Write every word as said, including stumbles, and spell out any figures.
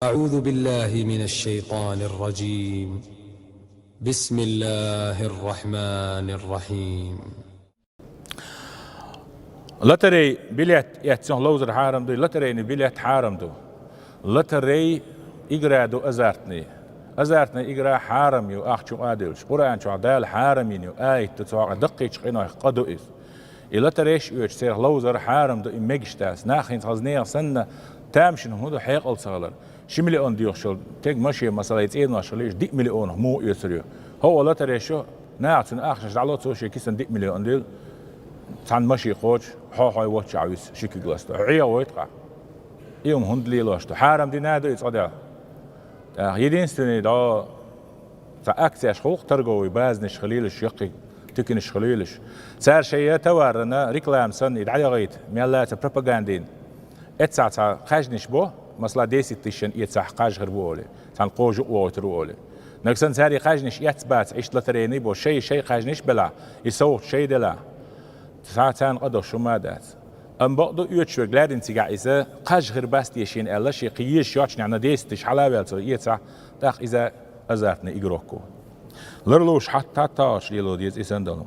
أعوذ بالله من الشيطان الرجيم. بسم الله الرحمن الرحيم. Лотерей билет эццунах ловзар хьарам ду, лотерейный билет хьарам ду. Лотерей игра ду азартный. Азартный игра хьарам ю, ахча а дуьллуш. Къуръан чохь Дала хьарам йина ю, аят ду цохь, даккхийчу къинойх къа ду иза. И лотерейш оьцуш церах ловзар хьарам ду, и мегаш дац. Нах хӀинца хаза нехан санна, тамашийна хӀун ду хьекъал ца хилар. Ши миллион доьхуш йолу теган машен, масала, и цӀенош хилийша, диъ миллионах муха оьцур ю. ХӀо а лотерейш ю, наха цуьнан ахчанаш дӀало, цо шен кисана диъ миллион дилла, цхьана машен кхочуш, хьо хьой воцчохь виса ши куьг ласто. Хьо Ӏехавойту-кх. И хӀума хӀунда лелош ду? Хьарам дина а ду и цкъа дела. ТӀаккха единственный дӀо цхьа акцеш хуьлу-кх, торговый базанаш хилийлаш, яккхий туьканаш хилийлаш. Цара шайн товарана реклама санна и дӀадахийта, мел лаца пропагандина. Эццахь цхьа кхаьжнаш бо, масала, десять тысячан эцахь кхаж хир бу олий, цхьана кхожа а вогӀуьйтур ву олий. Нагахь санна цара и кхаьжнаш эцна бац, иштта лотерейный бо, шай-шай кхаьжнаш белахь, и совгӀат шай делахь, цхьа царна къа долуш хӀума а дац. Амма бакъду, оьцуш верг лаьррина цигахь иза кхаж хир бац те шена аьлла, шен кхин езаш йоцчу нехь на десять тысяч хьала а ваьлла цо эцахь, тӀаккха иза азартный игрок ву. Ларлуш хьат-, хьатталгӀаш лело деза и санна долу.